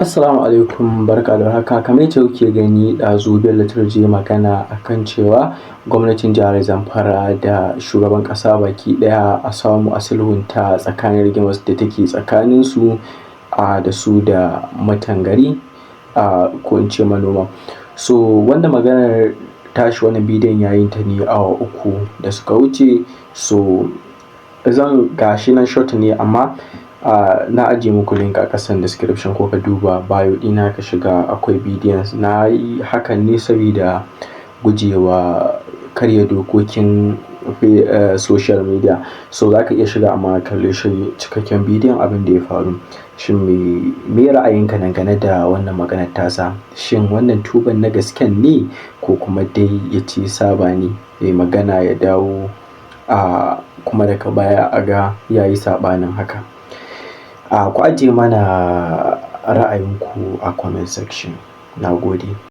Assalamu alaikum, barka da warhaka. Kamar yacce kuke gani, ɗazu Bello Turji ya magana akan cewa gwamnatin jihar Zamfara da shugaban ƙasa baki ɗaya a samu a sulhunta tsakanin rigimar da take tsakanin su da su da mutan gari, ko in ce manoma. So wannan maganar tashi, wannan bidiyon ya yi ta ne awa 3 da suka wuce. So zan gashi nan, short ne, amma na ajiye muku link a ƙasan description, ko ka duba bio ɗina ka shiga, akwai bidiyon. Na yi hakan ne sabida gujewa karya dokokin social media. So za ka iya shiga amma ka kalle shi, cikakken bidiyon, abin da ya faru. Shin me ra'ayinka dangane da wannan maganar tasa? Shin wannan tuban na gasken ne, ko kuma dai ya ce saba ne ya yi magana ya dawo kuma daga baya a ga ya yi saɓanin haka? Ku ajiye mana ra'ayinku a comment section. Na gode.